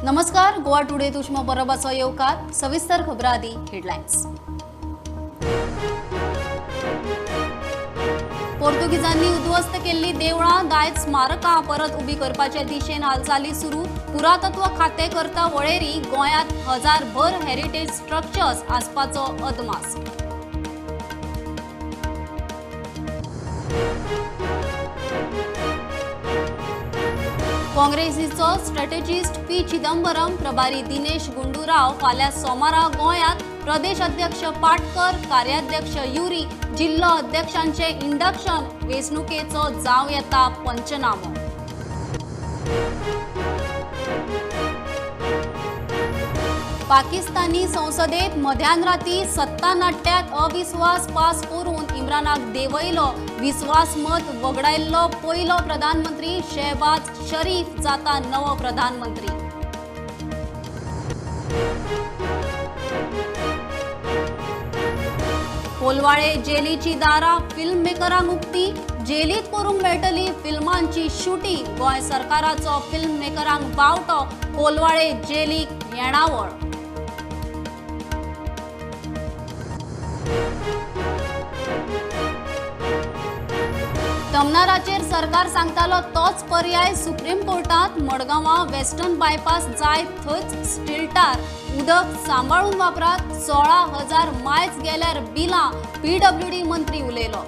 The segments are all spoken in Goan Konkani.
नमस्कार, गोवा टुडे तुश्मा परबाचो येवकार. सविस्तर खबरां आदी हेडलायन्स. पोर्तुगीजांनी उद्ध्वस्त केल्ली देवळां दायज स्मारकां परत उबी करपाचे दिशेन हालचाली सुरू. पुरातत्व खातें करता वळेरी. गोंयांत हजारभर हेरिटेज स्ट्रक्चर्स आसपाचो अदमास. काँग्रेसीचो स्ट्रॅटेजिस्ट पी चिदंबरम, प्रभारी दिनेश गुंडूराव फाल्यां सोमारा गोंयांत. प्रदेश अध्यक्ष पाटकर, कार्याध्यक्ष युरी, जिल्लो अध्यक्षांचे इंडक्शन. वेंचणुकेचो जावं येता पंचनामो. पाकिस्तानी संसदेत मध्यानराती सत्तानाट्यात अविश्वास पास करून इम्रानाक देंवयलो. विस्वासमत वगडायल्लो पयलो प्रधानमंत्री शेहबाज शरीफ जाता नवो प्रधानमंत्री. कोलवाळे जेलीची दारां फिल्म मेकरांक उक्ती. जेलीत करूंक मेळटली फिल्मांची शुटींग. गोंय सरकाराचो फिल्म मेकरांक बावटो. कोलवाळे जेलीक येणावळ. तमनाराचेर सरकार सांगतालो तोच पर्याय सुप्रीम कोर्टात. मडगांवां वेस्टर्न बायपास जाय थंयच स्टिल्टार. उदक सांबाळून वापरात. 16,000 मायज गेल्यार बिलां. पीडब्ल्यूडी मंत्री उलयलो.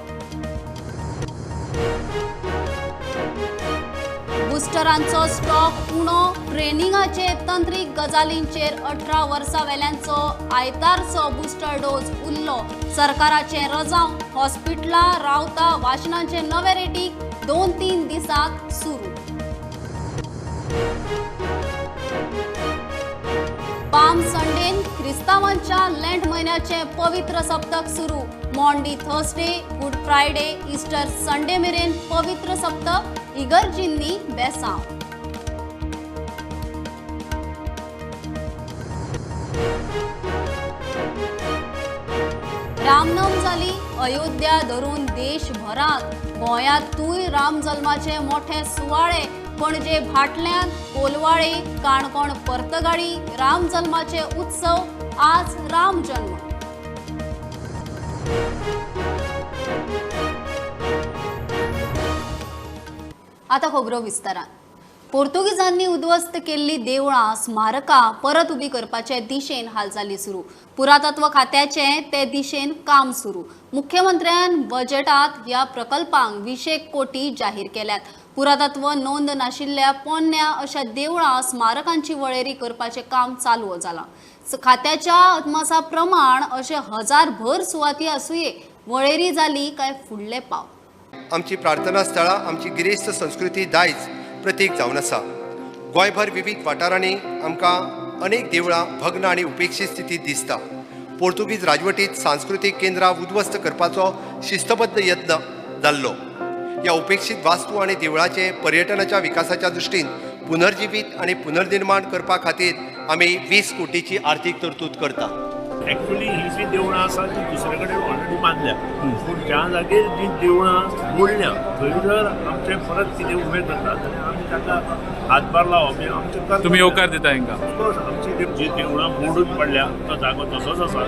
बुस्टरांचो स्टॉक उणो. ट्रेनिंगाचे तंत्रीक गजालींचेर 18 वर्सां वेल्यांचो आयतारचो बुस्टर डोस उरलो. सरकाराचें रजांव. हॉस्पिटलां रावता वाशिनांचे नवे रेटीक 2-3 दिसांत सुरू. पाम संडेन क्रिस्तांवांच्या लेंट म्हयन्याचें पवित्र सप्तक सुरू. Maundy Thursday, Good Friday, Easter Sunday मेरेन पवित्र सप्तक. इगर्जींनी बेसांव. रामनम जाली अयोध्या धरून देशभरात. गोंयांतूय रामजल्माचे मोठे सुवाळे. पणजे भाटल्यान, कोलवाळे, काणकोण पर्तगाळी रामजल्माचे उत्सव. आज रामजन्म. आता खबरो विस्तारान. पोर्तुगीजांनी उद्ध्वस्त केल्ली देवळां स्मारकां परत उबी करपाचे दिशेन हालचाली सुरू. पुरातत्व खात्याचें ते दिशेन काम सुरू. मुख्यमंत्र्यान बजेटात ह्या प्रकल्पांक 20 कोटी जाहीर केल्यात. पुरातत्व नोंद नाशिल्ल्या पोन्न्या अशा देवळां स्मारकांची वळेरी करपाचें काम चालू जालां. खात्याच्या अदमासा प्रमाण अशे हजारभर सुवाती आसुये. वळेरी जाली काय फुडले पाव. आमची प्रार्थना स्थळां आमची गिरेस्त संस्कृती दायज प्रतीक जावन आसा. गोंयभर विविध वाठारांनी आमकां अनेक देवळां भग्न आनी उपेक्षीत स्थितींत दिसता. पोर्तुगीज राजवटीत सांस्कृतीक केंद्रां उद्ध्वस्त करपाचो शिस्तबद्ध यत्न जाल्लो. ह्या उपेक्षीत वास्तू आनी देवळाचे पर्यटनाच्या विकासाच्या दृश्टीन पुनर्जिवीत आनी पुनर्निर्माण करपा खातीर आमी 20 कोटीची आर्थीक तरतूद करता. एक्चुअली ही जी देवळां आसा ती दुसरे कडेन ऑलरेडी बांदल्या, पूण ज्या जागेर जी देवळां मोडल्या थंय जर आमचे परत कितें उबें करता जाल्यार आमी ताका हातभार लावप हें आमचें. तुमी येवकार दिता हांकां? ऑफकोर्स, आमची जी देवळां मोडून पडल्या तो जागो तसोच आसा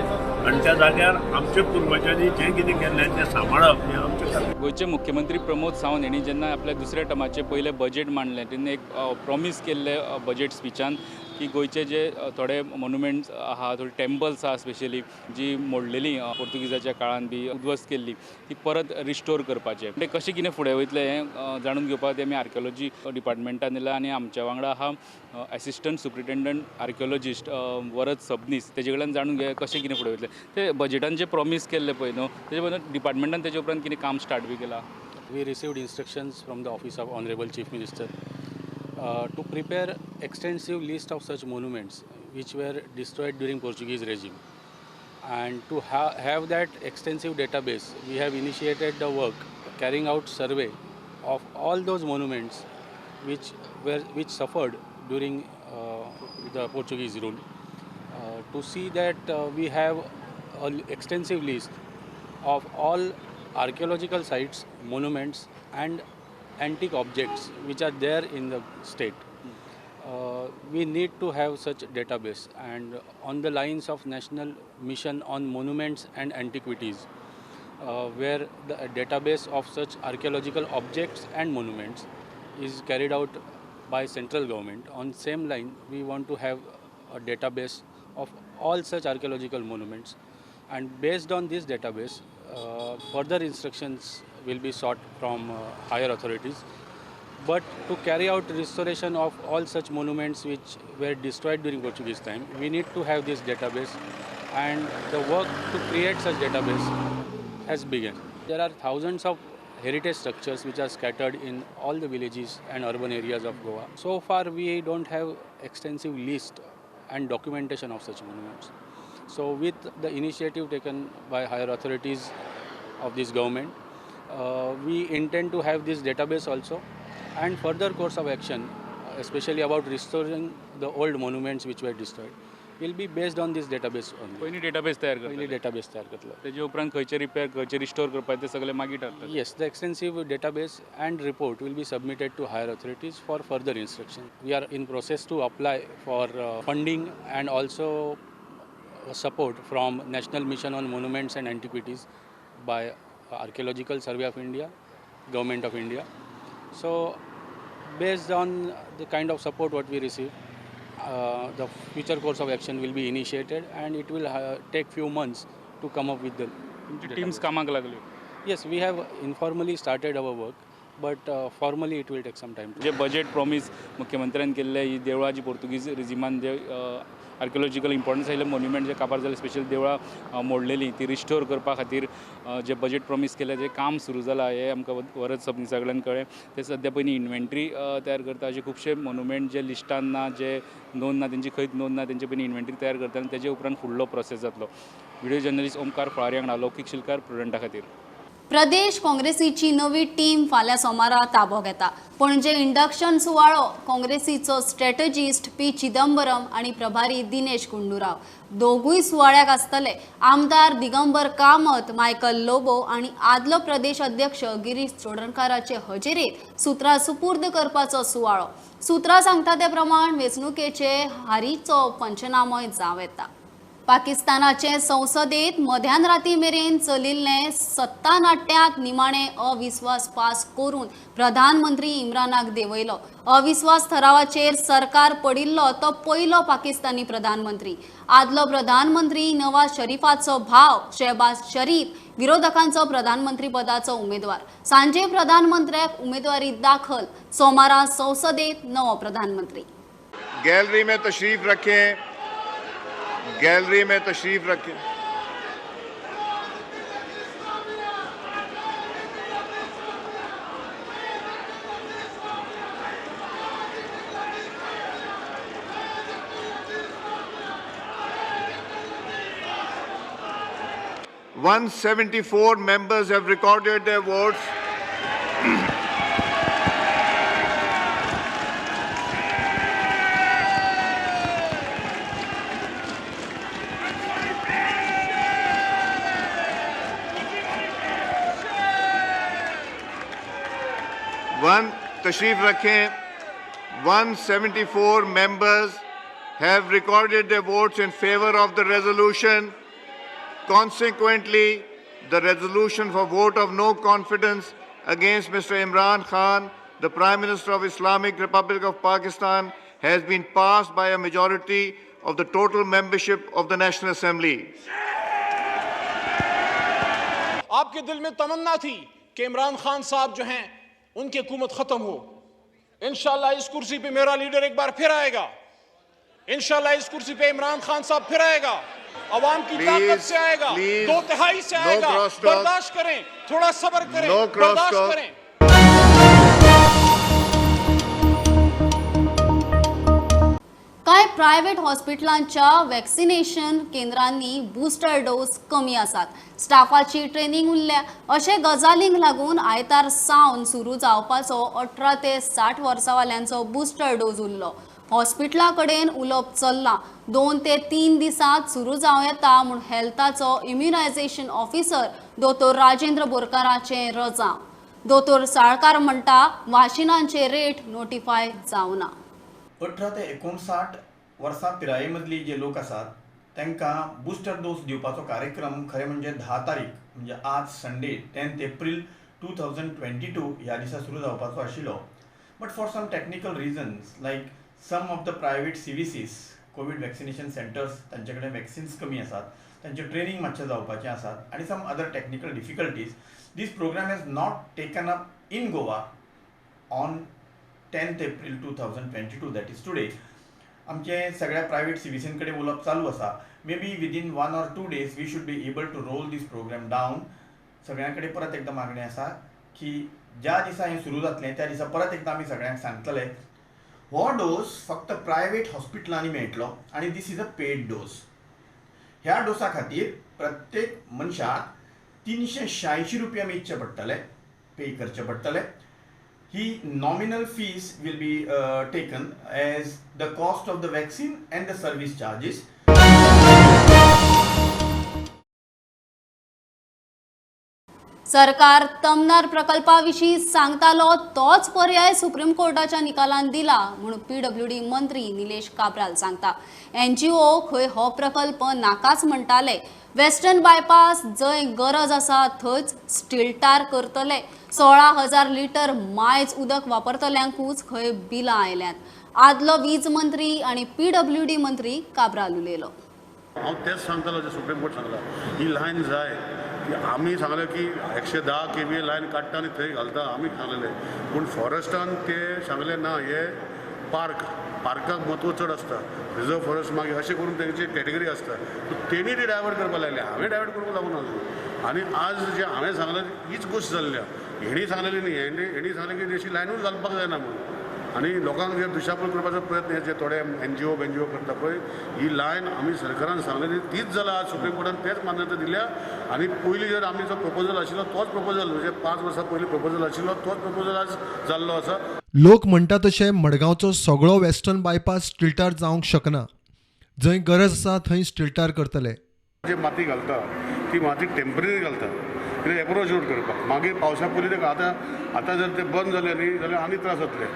आनी त्या जाग्यार आमच्या पुर्वजांनी जें कितें केल्लें तें सांबाळप हें आमचें. गोंयचे मुख्यमंत्री प्रमोद सावंत हेणी जेन्ना आपल्या दुसऱ्या टर्माचें पयलें बजेट मांडलें तेन्ना एक प्रॉमीस केल्लें बजेट स्पिचान की गोंयचे जे थोडे मोन्युमेंट्स आहा, थोडे टेम्पल्स आहा स्पेशली जी मोडलेली पोर्तुगीजाच्या काळान बी उद्ध्वस्त केल्ली ती परत रिस्टोर करपाचें. ते कशें कितें फुडें वयतलें हें जाणून घेवपाक आमी आर्किओलॉजी डिपार्टमेंटान दिलां आनी आमच्या वांगडा आहा assistant superintendent archaeologist Varad Sabnis. तेजे कडल्यान जाणून घेवया कशें कितें फुडें वयतलें. ते बजेटान जे प्रॉमीस केल्लें पळय न्हू तेजे बद्दल डिपार्टमेंटान तेजे उपरांत कितें काम स्टार्ट बी केलां. We received instructions from the office of Honorable Chief Minister to prepare extensive list of such monuments which were destroyed during Portuguese regime, and to have that extensive database we have initiated the work carrying out survey of all those monuments which suffered during the Portuguese rule, to see that we have an extensive list of all archaeological sites, monuments and antique objects which are there in the state. We need to have such database, and on the lines of National Mission on Monuments and Antiquities, where the database of such archaeological objects and monuments is carried out by central government. On same line, we want to have a database of all such archaeological monuments, and based on this database, further instructions will be sought from higher authorities. But to carry out restoration of all such monuments which were destroyed during Portuguese time, we need to have this database, and the work to create such database has begun. There are thousands of heritage structures which are scattered in all the villages and urban areas of Goa. So far we don't have extensive list and documentation of such monuments. So with the initiative taken by higher authorities of this government, we intend to have this database also, and further course of action, especially about restoring the old monuments which were destroyed, will be based on this database only. पयलीं डेटाबेस तयार करतले. पयलीं डेटाबेस तयार करतले. तेजे उपरांत खंयचे रिपेर, खंयचे रिस्टोर करपाचे ते सगळे मागीर ठरतले. Yes, the extensive database and report will be submitted to higher authorities for further instruction. We are in process to apply for funding and also support from National Mission on Monuments and Antiquities by Archaeological Survey of India, Government of India. So, based on the kind of support what we receive, the future course of action will be initiated, and it will take few months to come up with the teams कामाक लागल्यो. Yes, we have informally started our work, but formally it will take some time. J budget promise मुख्यमंत्र्यान केल्ले, ही देवळां जी पोर्तुगीज रिजिमान जे आर्किओलॉजिकल इम्पॉर्टन्स आयिल्ले मोन्युमेंट जे काबार जाले, स्पेशल देवळां मोडलेलीं ती रिस्टोर करपा खातीर जे बजेट प्रॉमीस केलें, जें काम सुरू जालां हें आमकां वरद सबनीसा कडल्यान कळ्ळें. ते सद्या पयलीं इन्व्हेंटरी तयार करता. अशे खुबशे मोन्युमेंट जे लिस्टान ना, जे नोंद ना, तेंची खंयच नोंद ना, तेंचे पयलीं इन्व्हेंटरी तयार करता आनी तेजे उपरांत फुडलो प्रोसेस जातलो. व्हिडिओ जर्नलिस्ट ओमकार फळारी हांगा लौकीक शिलकार, प्रुडंटा खातीर. प्रदेश काँग्रेसीची नवी टीम फाल्यां सोमारा ताबो घेता. पणजे इंडक्शन सुवाळो काँग्रेसीचो स्ट्रॅटजिस्ट पी चिदंबरम आनी प्रभारी दिनेश गुंडूराव दोगूय सुवाळ्याक आसतले. आमदार दिगंबर कामत, मायकल लोबो आनी आदलो प्रदेश अध्यक्ष गिरीश चोडणकाराचे हजेरेत सुत्रां सुपूर्द करपाचो सुवाळो. सुत्रां सांगता ते प्रमाण वेंचणुकेचे हारीचो पंचनामोय जावं येता. पाकिस्तानाचे संसदेत मध्यान राती मेरेन चलिल्लें सत्तानाट्यांत निमाणे अविस्वास पास करून प्रधानमंत्री इम्रानाक देंवयलो. अविस्वास थरावाचेर सरकार पडिल्लो तो पयलो पाकिस्तानी प्रधानमंत्री. आदलो प्रधानमंत्री नवाज शरीफाचो भाव शहबाज शरीफ विरोधकांचो प्रधानमंत्री पदाचो उमेदवार. सांजे प्रधानमंत्र्याक उमेदवारी दाखल. सोमारा संसदेत नवो प्रधानमंत्री. गॅलरी में तशरीफ रखें, गैलरी में तशरीफ रखें। (174 members have recorded their votes. तशरीफ रखें। 174 members have recorded their votes in favor of the resolution. Consequently, the resolution for vote of no confidence against Mr. Imran Khan, the Prime Minister of Islamic Republic of Pakistan, has been passed by a majority of the total membership of the National Assembly. आपके दिल में तमन्ना थी कि इमरान खान साहब जो हैं उनकी हुकूमत खत्म हो। इंशाल्लाह इस कुर्सी पे मेरा लीडर एक बार फिर आएगा। इंशाल्लाह इस कुर्सी पे इमरान खान साहब फिर आएगा। अवाम की ताकत से आएगा, 2/3 से आएगा। बर्दाश्त करें, थोड़ा सब्र करें, बर्दाश्त करें। कांय प्रायव्हेट हॉस्पिटलांच्या वॅक्सिनेशन केंद्रांनी बुस्टर डोस कमी आसात, स्टाफाची ट्रेनिंग उरल्या अशे गजालींक लागून आयतार सावन सुरू जावपाचो 18 ते 60 वर्सां बुस्टर डोस उरलो. हॉस्पिटला कडेन उलोवप चल्लां, 2 ते 3 दिसांत सुरू जावं येता म्हूण हेल्थाचो इम्युनायझेशन ऑफिसर दोतोर राजेंद्र बोरकाराचें रजांव. दोतोर साळकार म्हणटा वाशिनांचे रेट नोटिफाय जावना. 18 ते 59 वर्सां पिराये मदली जे लोक आसात तांकां बुस्टर डोस दिवपाचो कार्यक्रम खरें म्हणजे 10 तारीख म्हणजे आज संडे 10 एप्रील 2022 ह्या दिसा सुरू जावपाचो आशिल्लो. But for some technical reasons like some of the private CVCs covid vaccination centres तांचे कडेन वॅक्सिन्स कमी आसात, तांचें ट्रेनींग मातशें जावपाचें आसात आनी some other technical difficulties, this programme has not taken up in Goa on 10 April 2022, that is today. आमचे सगळ्या प्रायवेट सीव्हीसीं कडेन उलोवप चालू आसा. May be within 1 or 2 days we should be able to roll this programme down. सगळ्यां कडेन परत एकदां मागणें आसा की ज्या दिसा हें सुरू जातलें त्या दिसा परत एकदां आमी सगळ्यांक सांगतले. हो डोस फक्त प्रायवेट हॉस्पिटलांनी मेळटलो आनी this is a paid dose. ह्या डोसा खातीर प्रत्येक मनशाक 386 रुपया मेजचे पडटले, पे करचे पडटले. ही nominal fees will be taken as the cost of the vaccine and the service charges. सरकार तमनार प्रकल्पाविशीं सांगतालो तोच पर्याय सुप्रीम कोर्टाच्या निकालान दिला म्हूण पीडब्ल्यूडी मंत्री निलेश काब्राल सांगता. एनजीओ खंय हो प्रकल्प नाकाच म्हणटाले. वेस्टर्न बायपास जंय गरज आसा थंयच स्टिल्टार करतले. 16,000 लिटर मायज उदक वापरतल्यांकूच खंय बिलां आयल्यांत. आदलो वीज मंत्री आनी पीडब्ल्यूडी मंत्री काब्राल उलयलो. हांव तेंच सांगतालो जे सुप्रीम कोर्ट सांगला ही लायन जाय की आमी सांगलें की 110 kVA line काडटा आनी थंय घालता आमी सांगलेलें, पूण फॉरेस्टान ते सांगलें ना, हे पार्क पार्काक म्हत्व चड आसता, रिजर्व फॉरेस्ट मागीर अशें करून तेंची कॅटेगरी आसता, तेणी ती डायवर्ट करपाक लागले. हांवें डायवर्ट करूंक लागून आसलो आनी आज जे हांवें सांगलें हीच गोश्ट जाल्ली आहा. हेणी सांगलेली न्ही, हेणी सांगलें की अशी लायनूच घालपाक जायना म्हणून. आनी लोकांक जे दिशाभूल करपाचो प्रयत्न हे जे थोडे एनजीओ बेनजीओ करता पळय, ही लायन आमी सरकारान सांगलेली तीच जाला. आज सुप्रीम कोर्टान तेच मान्यता दिल्या. आनी पयलीं जर आमी जो प्रपोजल आशिल्लो तोच प्रपोजल, म्हणजे 5 वर्सां पयलीं प्रपोजल आशिल्लो तोच प्रपोजल आज जाल्लो आसा. लोक म्हणटा तशें मडगांवचो सगळो वेस्टर्न बायपास स्टिल्टार जावंक शकना. जंय गरज आसा थंय स्टिल्टार करतले. जे माती घालता ती माती टेंपररी घालता कित्याक एप्रोच रोड करपाक, मागीर पावसा पयलीं ते आतां आतां जर ते बंद जाले न्ही जाल्यार आनी त्रास जातले.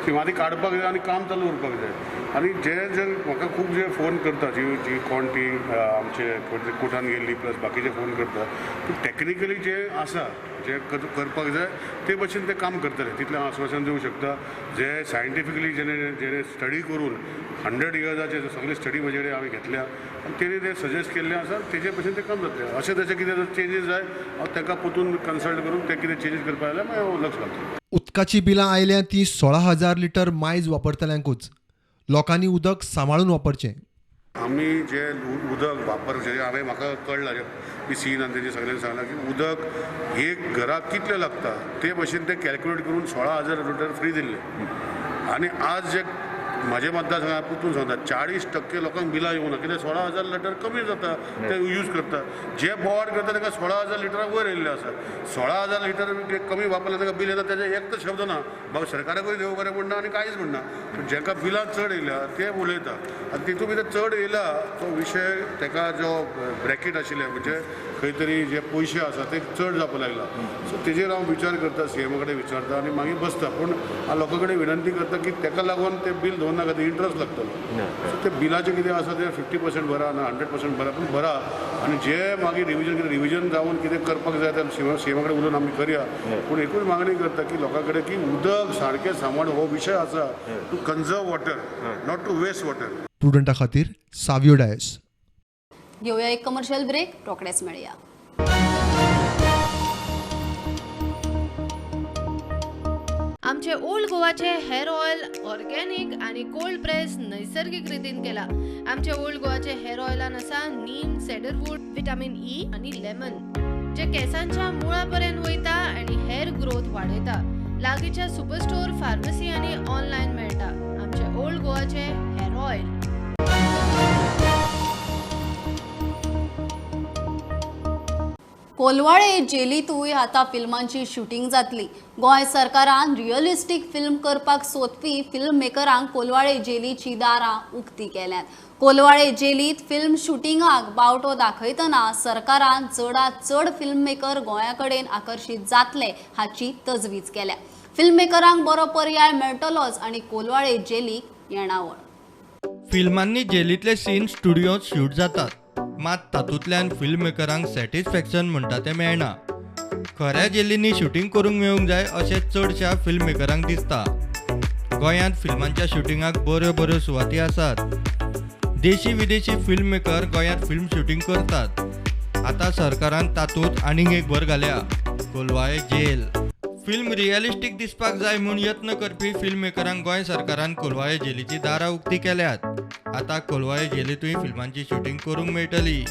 ती माती काडपाक जाय आनी काम चालू उरपाक जाय. आनी जे जे म्हाका खूब जे फोन करता, जी जी कोण ती आमचे कोर्टान गेल्ली प्लस बाकीचे फोन करता, पूण टॅक्निकली जे आसा जे करपाक जाय ते भशेन ते काम करतले तितलें हांव आस्वासन दिवंक शकता. जे सायंटिफिकली जेणे जेणे स्टडी करून 100 इयर्साचे सगळे स्टडी म्हजे कडेन हांवें घेतल्या आनी तेणी ते सजेस्ट केल्लें आसा तेजे भशेन तें काम जातलें. अशें तशें कितें जर चेंजीस जाय हांव तांकां परतून कन्सल्ट करून ते कितें चेंजीस करपाक जाल्यार मागीर हांव लक्ष घालतलो. उदकाची बिलां आयल्या ती 16,000 लिटर मायज वापरतल्यांकूच. लोकांनी उदक सांबाळून वापरचें. आमी जे उदक वापर जे हांवें म्हाका कळ्ळां जे सीन आनी तेजे सगळ्यांनी सांगलां की उदक एक घराक कितलें लागता ते भशेन ते कॅल्क्युलेट करून 16,000 लिटर फ्री दिल्लें. आनी आज जे म्हजे मतदारसंघात परतून सांगता 40% लोकांक बिलां येवंक ना, कित्याक 16,000 लिटर कमी जाता ते यूज करता. जे बोवाळ करता तांकां 16,000 लिटरा वयर येयल्ले आसा. 16,000 लिटर कमी वापरले तांकां बील येता तेजे एक तर शब्द ना, बाबा सरकाराकूय देव बरें म्हणना आनी कांयच म्हणना. पूण जांकां बिलां चड येयल्या ते उलयता आनी तितून भितर चड येयला तो विशय ताका जो ब्रॅकेट आशिल्ले म्हणजे खंय तरी जे पयशे आसा ते चड जावपाक लागला. सो तेजेर हांव विचार करता, सीएमा कडेन विचारता आनी मागीर बसता. पूण हांव लोकां कडेन विनंती करता की ताका लागून ते बील दवरनाका, ते इंट्रस्ट लागतलो. सो ते बिलाचें कितें आसा ते 50% भरा ना 100% भरा, पूण भरा. आनी जे मागीर रिविजन कितें रिविजन जावन कितें करपाक जाय ते सीएमा कडेन उलोवन आमी करया. पूण एकूच मागणी करता की लोकां कडेन की उदक सारकें सांबाळ हो विशय आसा, to conserve water not to waste water. प्रुडंटा खातीर सावियो डायस. घेऊया एक कमर्शियल ब्रेक, रोखडेच मेळया. आमचे ओल्ड गोवाचे हेअर ऑयल ऑर्गेनिक आणि कोल्ड प्रेस नैसर्गिक रितीन केला. आमचे ओल्ड गोवाचे हेअर ऑयलान आसा नीम, सेडरवूड, विटामिन ई आणि लेमन, जे केसांच्या मुळापर्यंत वयता आणि हेअर ग्रोथ वाडयता. लागींच्या सुपरस्टोर, फार्मसी आणि ऑनलायन मेळटा. आमचे ओल्ड गोवाचे हेअर ऑयल. कोलवाळे जेलीतूय आता फिल्मांची शूटिंग जातली. गोंय सरकारान रियलिस्टीक फिल्म करपाक सोदपी फिल्म मेकरांक कोलवाळे जेलीची दारां उक्ती केल्यात. कोलवाळे जेलीत फिल्म शूटिंगाक बावटो दाखयतना सरकारान चडात चड फिल्म मेकर गोंया कडेन आकर्शीत जातले हाची तजवीज केल्या. फिल्म मेकरांक बरो पर्याय मेळटलोच आनी कोलवाळे जेलीक येणावळ. फिल्मांनी जेलींतले सीन स्टुडियोंत शूट जातात, मात तातूंतल्यान फिल्म मेकरांक सॅटिस्फॅक्शन म्हणटा तें मेळना. खऱ्या जेलींनी शुटींग करूंक मेळूंक जाय अशें चडश्या फिल्म मेकरांक दिसता. गोंयांत फिल्मांच्या शुटिंगाक बऱ्यो बऱ्यो सुवाती आसात. देशी विदेशी फिल्म मेकर गोंयांत फिल्म शुटींग करतात. आतां सरकारान तातूंत आनीक एक भर घाल्या, कोलवाळे जेल. फिल्म रियलिस्टीक दिसपाक जाय म्हूण यत्न करपी फिल्म मेकरांक गोंय सरकारान कोलवाळे जेलीची दारां उक्ती केल्यात. आतां कोलवाळे जेलींतूय फिल्मांची शुटींग करूंक मेळटली.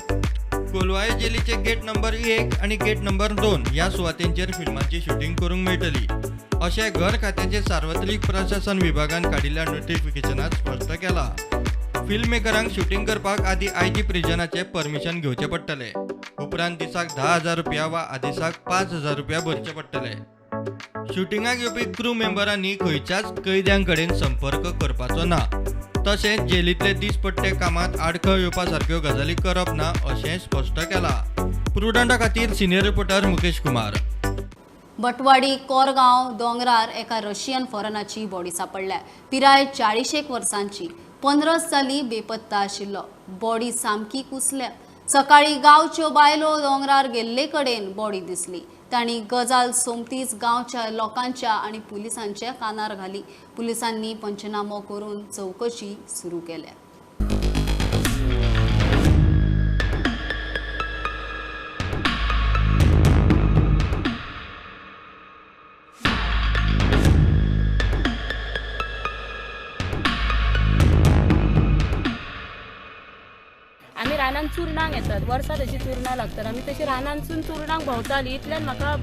कोलवाळे जेलीचे गेट नंबर 1 आनी गेट नंबर 2 ह्या सुवातेंचेर फिल्मांची शुटींग करूंक मेळटली अशें घर खात्याचे सार्वत्रिक प्रशासन विभागान काडिल्ल्या नोटिफिकेशनांत स्पश्ट केलां. फिल्म मेकरांक शुटींग करपाक आदी आयजी प्रिजनाचें परमिशन घेवचें पडटलें. उपरांत दिसाक 10,000 रुपया वा आदेसाक 5,000 रुपया भरचे पडटले. शुटिंगाक येवपी क्रू मेंबरांनी खंयच्याच कैद्यां कडेन संपर्क करपाचो ना, तशेंच जेलींतले दिसपट्टे कामांत आडखळ येवपा सारक्यो गजाली करप ना अशें स्पश्ट केलां. प्रुडंटा खातीर सिनियर रिपोर्टर मुकेश कुमार. बटवाडी कोरगांव दोंगरार एका रशियन फॉरनाची बॉडी सापडल्या. पिराय 40 वर्सांची, 15 साली बेपत्ता आशिल्लो. बॉडी सामकी कुसल्या. सकाळी गांवच्यो बायलो दोंगरार गेल्ले कडेन बॉडी दिसली. तांणी गजाल सोमतीच गांवच्या लोकांच्या आनी पुलिसांच्या कानार घाली. पुलिसांनी पंचनामो करून चवकशी सुरू केल्या. आमी रानान चुरणांक येतात, वर्सा तशी चुरणां लागतात. आमी तशी रानानसून चुरणांक भोंवताली, इतल्यान म्हाका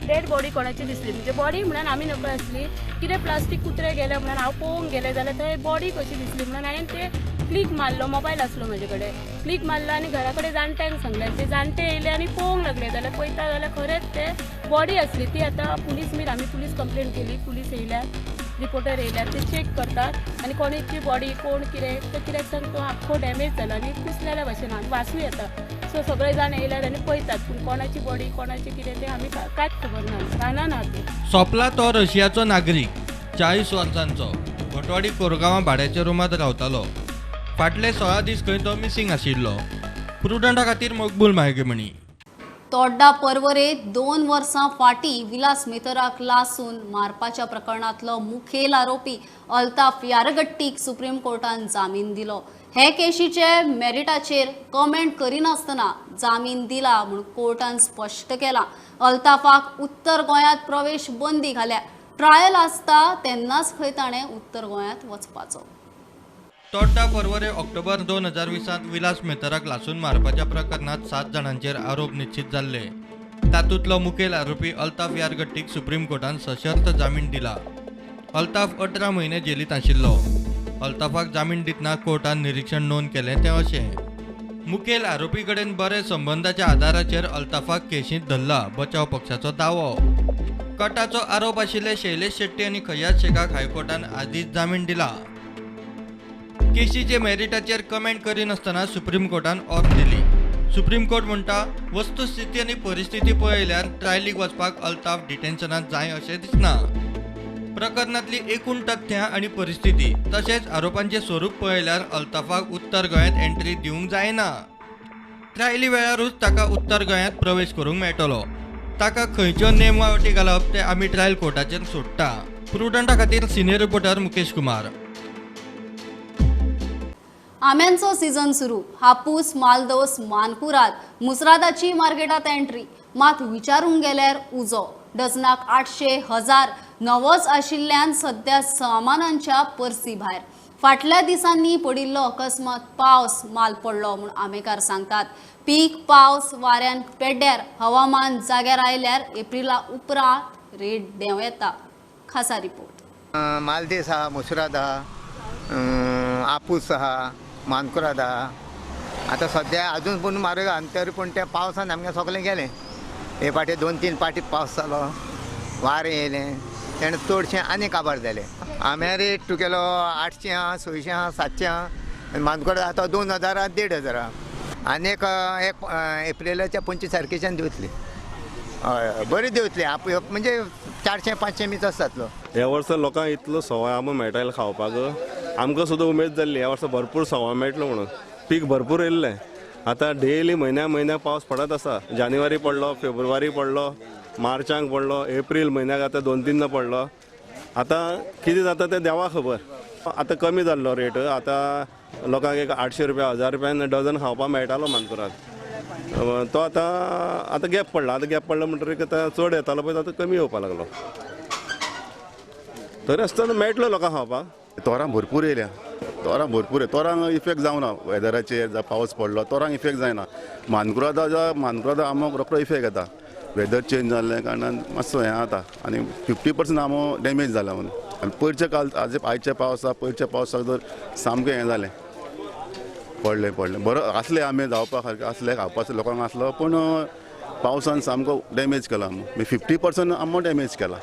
डेड बॉडी कोणाची दिसली. म्हणजे बॉडी म्हणून आमी नकळ आसली, कितें प्लास्टीक कुत्रे गेले म्हणून हांव पळोवंक गेलें जाल्यार थंय बॉडी कशी दिसली म्हणून हांवें ते क्लीक मारलो. मोबायल आसलो म्हजे कडेन, क्लीक मारलो आनी घरा कडेन जाणट्यांक सांगलें. ते जाणटे येयले आनी पळोवंक लागले जाल्यार पळयता जाल्यार खरेंच ते बॉडी आसली. ती आतां पुलीस मीर आमी पुलीस कंप्लेन केली. पुलीस येयल्या, रिपोर्टर येयल्यार ते चेक करतात आनी कोणाची बॉडी कोण कितें तो कित्याक सांग तो आख्खो डॅमेज जाला आनी कुसलेल्या भशेन आनी वासूय येता. सो सगळे जाण येयल्यार आनी पळयतात, पूण कोणाची बॉडी कोणाची कितें तें आमी कांयच खबर ना. रानान आहा ती. सोंपला तो रशियाचो नागरीक, 40 वर्सांचो, भटवाडी कोरगांवां भाड्याच्या रुमांत रावतालो. फाटले 16 दीस खंय तो मिसिंग आशिल्लो. प्रुडंटा खातीर मकबूल मायगेमणी. तोड्डा पर्वरे 2 वर्सां फाटीं विलास मेतराक लासून मारपाच्या प्रकरणांतलो मुखेल आरोपी अल्ताफ यारगट्टीक सुप्रीम कोर्टान जामीन दिलो. हे केशीचे मेरिटाचेर कमेंट करिनासतना जामीन दिला म्हूण कोर्टान स्पश्ट केलां. अल्ताफाक उत्तर गोंयांत प्रवेश बंदी घाल्या. ट्रायल आसता तेन्नाच खंय ताणें उत्तर गोंयांत वचपाचो. तोड्डा पर्वरे ऑक्टोबर 2020 विलास मेतराक लासून मारपाच्या प्रकरणांत 7 जाणांचेर आरोप निश्चित जाल्ले. तातूंतलो मुखेल आरोपी अल्ताफ यारगट्टीक सुप्रीम कोर्टान सशर्त जामीन दिला. अल्ताफ 18 म्हयने जेलींत आशिल्लो. अल्ताफाक जामीन दितना कोर्टान निरीक्षण नोंद केलें तें अशें: मुखेल आरोपी कडेन बरे संबंदाच्या आदाराचेर अल्ताफाक केशींत धरला, बचाव पक्षाचो दावो. कटाचो आरोप आशिल्ले शैलेश शेट्टी आनी खयाज शेखाक हायकोर्टान आदींच जामीन दिला. केशीचे मेरिटाचेर कमेंट करिनासतना सुप्रीम कोर्टान ऑर्द दिली. सुप्रीम कोर्ट म्हणटा, वस्तुस्थिती आनी परिस्थिती पळयल्यार ट्रायलीक वचपाक अल्ताफ डिटेन्शनांत जाय अशें दिसना. प्रकरणांतली एकूण तथ्यां आनी परिस्थिती तशेंच आरोपांचें स्वरूप पळयल्यार अल्ताफाक उत्तर गोंयांत एंट्री दिवंक जायना. ट्रायली वेळारूच ताका उत्तर गोंयांत प्रवेश करूंक मेळटलो. ताका खंयच्यो नेम वा अटी घालप ते आमी ट्रायल कोर्टाचेर सोडटा. प्रुडंटा खातीर सिनियर रिपोर्टर मुकेश कुमार. आम्यांचो सीझन सुरू. हापूस, मालदोस, मानकुराद, मुसरादाची मार्केटात एंट्री. मात विचारूंक गेल्यार उजो. डझनाक 800, 1000 नवोच आशिल्ल्यान सद्या सामानांच्या पर्सी भायर. फाटल्या दिसांनी पडिल्लो अकस्मात पावस माल पडलो म्हूण आमेकार सांगतात. पीक पावस वाऱ्यान पेड्ड्यार, हवामान जाग्यार आयल्यार एप्रिला उपरांत रेट देंव येता. खासा रिपोर्ट. मालदेस आहा, मुसराद आहा, आपूस आहा, मानकुराद आहा. आतां सद्या अजून पूण म्हारग आहा, तरी पूण त्या पावसान आमगें सगळें गेलें. हे फाटी 2-3 फाटी पावस जालो, वारें येयलें, तेणें चडशें आनी काबार जालें. आंब्या रेट तुगेलो 800 आहा, 600 आहा, 700 आहा. मानकुराद आतां 2000 आहा, 1500 आहा. आनी एक एप्रिलाच्या 25 तारखेच्यान दिवतली. हय हय, बरी दिवतली. म्हणजे 400-500 मिच जातलो. ह्या वर्सा लोकांक इतलो सवाय आंबो मेळटाले खावपाक, आमकां सुद्दां उमेद जाल्ली ह्या वर्सा भरपूर सवाय मेळटलो म्हणून. पीक भरपूर येयल्लें. आतां डेली म्हयन्या म्हयन्याक पावस पडत आसा. जानेवारी पडलो, फेब्रुवारी पडलो, मार्चाक पडलो, एप्रील म्हयन्याक आतां 2-3 पडलो. आतां कितें जाता तें देवा खबर. आतां कमी जाल्लो रेट. आतां लोकांक एक 800 रुपया 1000 रुपयान डझन खावपाक मेळटालो मानकुराद. तो आतां आतां गॅप पडला. आतां गॅप पडलो म्हणटकीर आतां चड येतालो पळय, आतां कमी येवपाक लागलो. तरी आसतना मेळटलो लोकांक खावपाक. तोरां भरपूर येयल्या, तोरां भरपूर. तोरांक इफेक्ट जावना वेदराचेर. जावं पावस पडलो तोरांक इफेक्ट जायना. मानकुरादा मानकुरादा आंबो रोकडो इफेक्ट येता. वेदर चेंज जाल्ल्या कारणान मातसो हें जाता आनी 50% आंबो डॅमेज जाला म्हणून. आनी पयरच्या काल आयच्या पावसाक पयरच्या पावसाक जर सामकें हें जालें, पडलें पडलें बरो आसले आंबे जावपा सारके आसले, खावपाचो लोकांक आसलो, पूण पावसान सामको डॅमेज केला आंबो. 50% आंबो डॅमेज केला.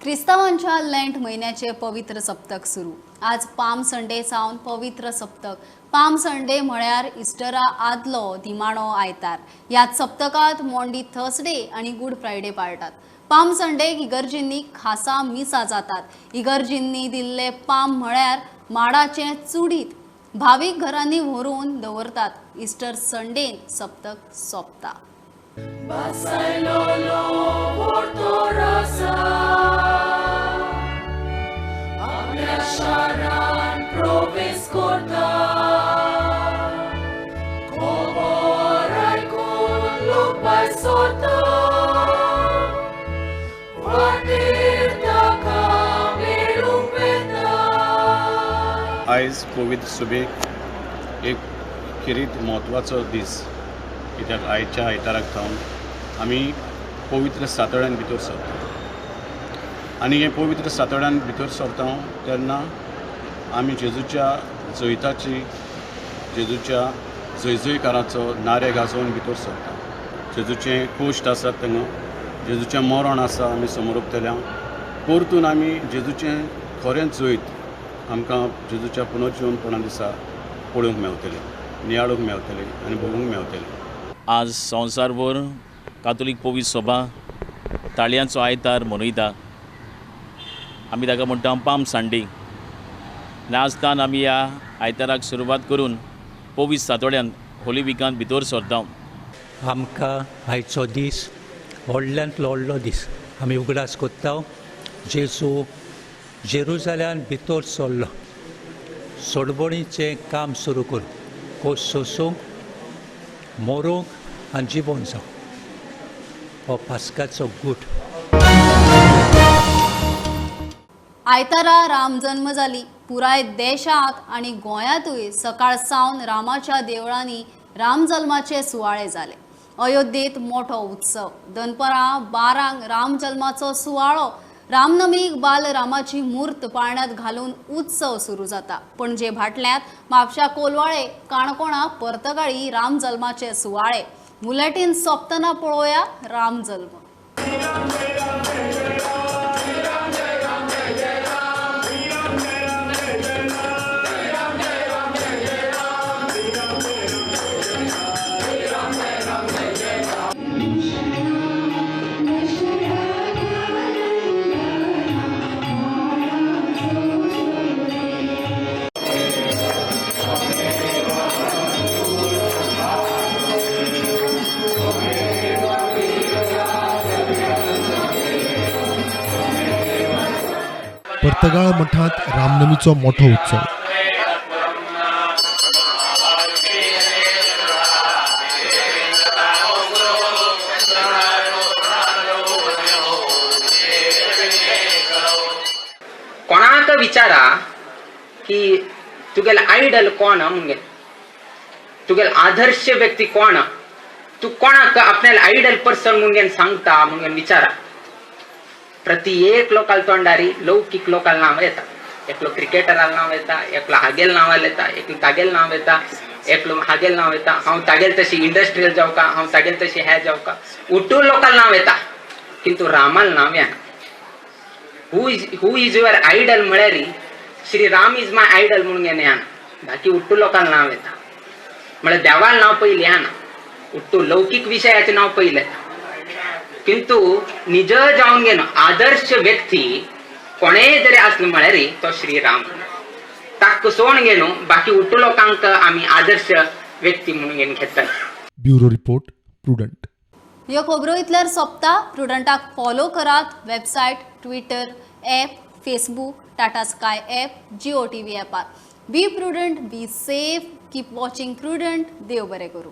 क्रिस्तावांच्या लँट म्हयन्याचे पवित्र सप्तक सुरू. आज पाम संडे सावन पवित्र सप्तक. पाम संडे म्हळ्यार इस्टरा आदलो दिमाणो आयतार. ह्याच सप्तकांत मॉन्डी थर्सडे आनी गुड फ्रायडे पाळटात. पाम संडेक इगर्जींनी खासा मिसां जातात. इगर्जींनी दिल्ले पाम म्हळ्यार माडाचें चुडीत भावीक घरांनी व्हरून दवरतात. इस्टर संडेन सप्तक सोंपता. आयज पवित्र सभेक एक खेरीत म्हत्वाचो दीस, कित्याक आयच्या आयताराक सावन आमी पवित्र सातोड्यान भितर सरता आनी हे पवित्र सातोड्यान भितर सरता तेन्ना आमी जेजूच्या जैताची, जेजूच्या जयजयकाराचो नारे गाजोवन भितर सरता. जेजूचें कोश्ट आसा थंगा, जेजूचें मरण आसा आमी समोर उरतल्या. परतून आमी जेजूचें खरें जैत आमकां जेजूच्या पुनर्जिवनपणा दिसा पळोवंक मेवतलें, नियाळूंक मेवतलें आनी भोगूंक मेवतलें. आज संवसारभर कातोलीक पवित्र सभा ताळयांचो आयतार मनयता. आमी ताका म्हणटा पाम संडे. आनी आजतान आमी ह्या आयताराक सुरवात करून पवित्र सातोड्यान होली विकांत भितर सरता. आमकां आयचो दीस व्हडल्यांतलो व्हडलो दीस. आमी उगडास कोत्ता जेजू जेरुजाल्यान भितर सरलो, सोडवणीचें काम सुरू करून कोस सोसूंक, मरूंक आनी जिवोन जावंक. हो पास्काचो गूट. आयतारा रामजन्म जाली. पुराय देशांत आनी गोंयांतूय सकाळ सावन रामाच्या देवळांनी रामजल्माचे सुवाळे जाले. अयोध्येत मोठो उत्सव. दनपरां 12 रामजल्माचो सुवाळो. रामनमीक बालरामाची मूर्त पाळण्यात घालून उत्सव सुरू जाता. पणजे भाटल्यांत, म्हापशा कोलवाळे, काणकोणा पर्तगाळी रामजल्माचे सुवाळे. बुलेटीन सोंपतना पळोवया रामजल्म. पर्तगाळ मठांत रामनमीचो मोठो उत्सव. कोणाक विचारा की तुगेल आयडल कोण म्हणगे, तुगेल आदर्श व्यक्ती कोण, तू कोणाक आपल्याला आयडल पर्सन म्हणून सांगता म्हणून विचारा. प्रति एक लोकाल तोंडारी लौकीक लोकाल नाव येता. एकलो क्रिकेटराल नाव येता, एकलो हागेल नाव येता, एकलो तागेल नाव येता, एकलो हागेल नाव येता, हांव तागेल तशी इंडस्ट्रियल जावका, हांव तागेल तशी हे जावका, उठू लोकाल नाव येता, किंतु रामाल नाव येना. Who is your idol म्हळ्यार Shri Ram is my idol म्हणून येना. बाकी उट्टू लोकाल नाव येता, म्हळ्यार देवाल नाव पयलीं येना, उट्टू लौकीक विशयाचें नाव पयलें येता. किंतु निज जावन घेवन आदर्श व्यक्ती कोणेय जरी आसलो म्हळ्यार तो श्रीराम. ताका सोण घेवन बाकी उठू लोकांक आमी आदर्श व्यक्ती म्हणून घेवन घेतात. Bureau report, Prudent. ह्यो खबरो इतल्यार सोंपता. प्रुडंटाक फॉलो करात website, Twitter, app, Facebook, Tata Sky app, Jio TV ॲपार. Be prudent, be safe, keep watching Prudent. देव बरें करूं.